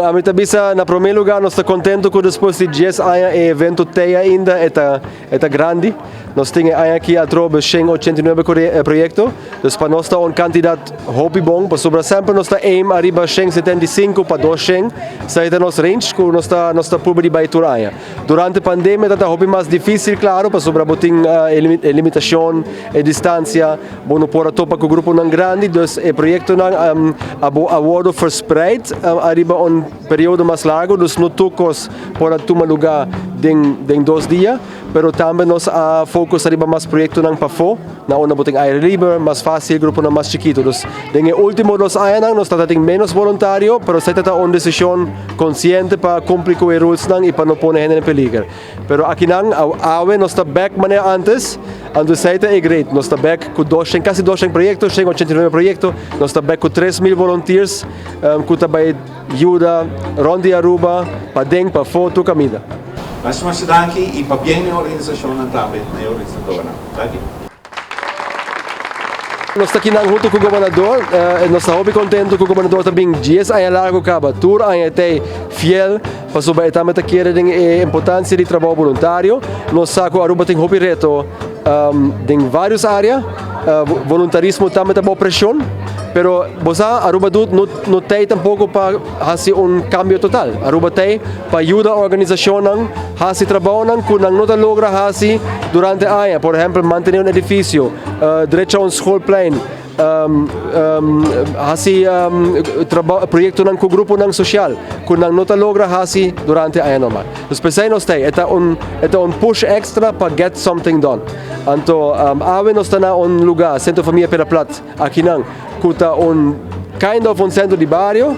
Ami ta bisa na promé lugá nos ta kontentu ku despues di dies aña e evento t'ei ainda e ta e ta grandi. Nos tin e aña aki atrobe 189 proyekto, dus pa nos ta un kantidat hopi bon pasobra semper nos ta aim ariba 175 pa 200, esei ta nos range ku nos ta nos ta purba di bai tur aña. Durante pandemia ta ta hopi mas difísil klaro pasobra bo tin e limitashon, e distansia. Bo no por a topa ku gruponan grandi, dus e proyektonan a bo a wordo verspreid ariba un periodo mas largo, dus no tur kos por a tuma lugá den den dos dia, pero tambe nos a focus ariba mas proyektonan pafó, na unda bo tin aire liber, mas fásil, gruponan mas chikito. Dus den e último dos añanan nos ta tin ménos boluntario, pero esei ta ta un desishon konsiente pa kumpli ku e rulesnan i pa no pone hende den peliger. Pero akinan awe nos ta bek manera antes, anto esei ta e great. Nos ta bek ku 200, kasi 200 proyekto, 189 proyekto. Nos ta bek ku 3000 volunteers ku ta bai yuda rond di Aruba, paden, pafó, tur kaminda. Masha masha danki y pabien na e organisacionnan tambe, na e organisadornan. Danki. Nos ta kinan hunto cu gobernador. Nos ta hopi contento cu gobernador ta bin 10 aña largo caba. Tur aña e ta fiel pasobra e tambe ta kere den e importancia di trabao voluntario. Nos sa cu Aruba tin hopi reto den varios area. Voluntarismo tambe ta bao presion. Pero bo sa Aruba Doet no no ta tampoco pa haci un cambio total. Aruba ta pa yuda organisacionnan haci trabaonan cu nan no ta logra haci durante aña. Por ehempel, mantene un edificio, drecha un schoolplein, haci proyectonan cu gruponan social cu nan no ta logra haci durante aña normal. Dus p'esei nos ta e ta un e ta un push extra pa get something done. Anto awe nos ta na un luga, Centro Familia Pera Plat, akinan cu ta un kind of un centro di bario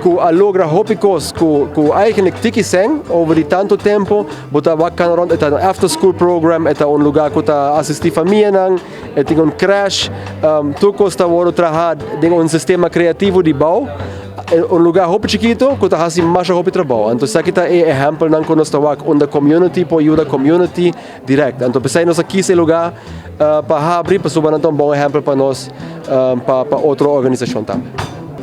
cu a logra hopi cos cu cu eigenlijk tiki sen over di tanto tempo. Bo ta wak kan rond, e ta un after school program, e ta un lugar cu ta asisti famianan, e tin un crèche, tur cos ta wordo traha den un sistema creativo di bou, un lugar hopi chikito cu ta haci masha hopi trabou. Anto esaki ta e ehempelnan cu nos ta wak unda community por yuda community direct. Anto p'esei nos a kis e lugar pa habri pasobra nan ta un bon ehempel pa nos pa pa otro organisacion tambe.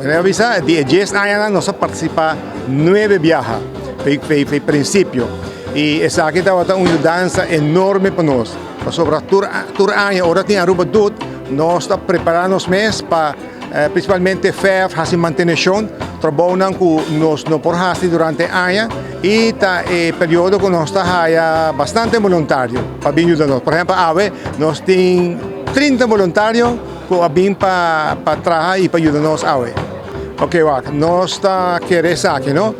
Mi a bisa di e dies añanan nos a participa nuebe biaha fe principio y esaki tabata un yudansa enorme pa nos pasobra tur tur aña ora tin Aruba Doet nos ta prepara nos mes pa Principalmente verf, haci mantenecion, trabounan cu nos no por haci durante aña y ta e periodo cu nos ta haya bastante boluntario pa bin yuda nos. Por ehempel awe nos tin 30 boluntario cu a bin pa pa traha y pa yuda nos awe. Ok wak, nos ta kere esaki no,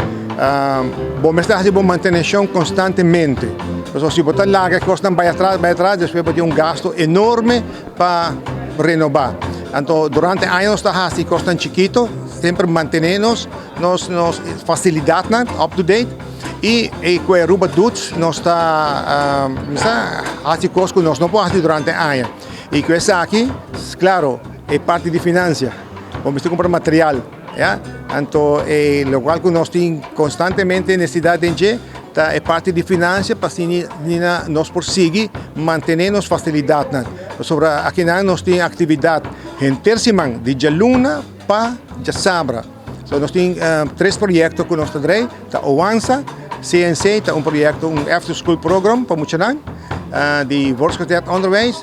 bo mester haci bo mantenecion constantemente, pasobra si bo ta laga e cosnan bay atras bay atras despues bo tin un gasto enorme pa renoba. Anto durante aña nos ta haci cosnan chikito, semper mantene nos nos nos facilidadnan up to date y e cu e Aruba Doets nos ta misa haci cos cu nos no por haci durante aña. Y cu esaki, claro, e parti di financia, bo mester cumpra material, ya. Anto e locual cu nos tin constantemente necesidad den dje ta e parti di financia pa asina nos por sigui mantene nos facilidadnan. Pasobra akinan nos tin actividad henter siman, di djaluna pa djasabra. So nos tin tres proyecto cu nos ta drei, ta Oansa, CNC ta un proyecto, un after school program pa muchanan di voortgezet onderwijs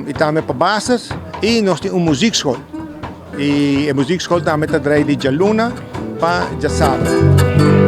y tambe pa basis y nos tin un muziekschool. Y e muziekschool tambe ta drei di djaluna pa djasabra.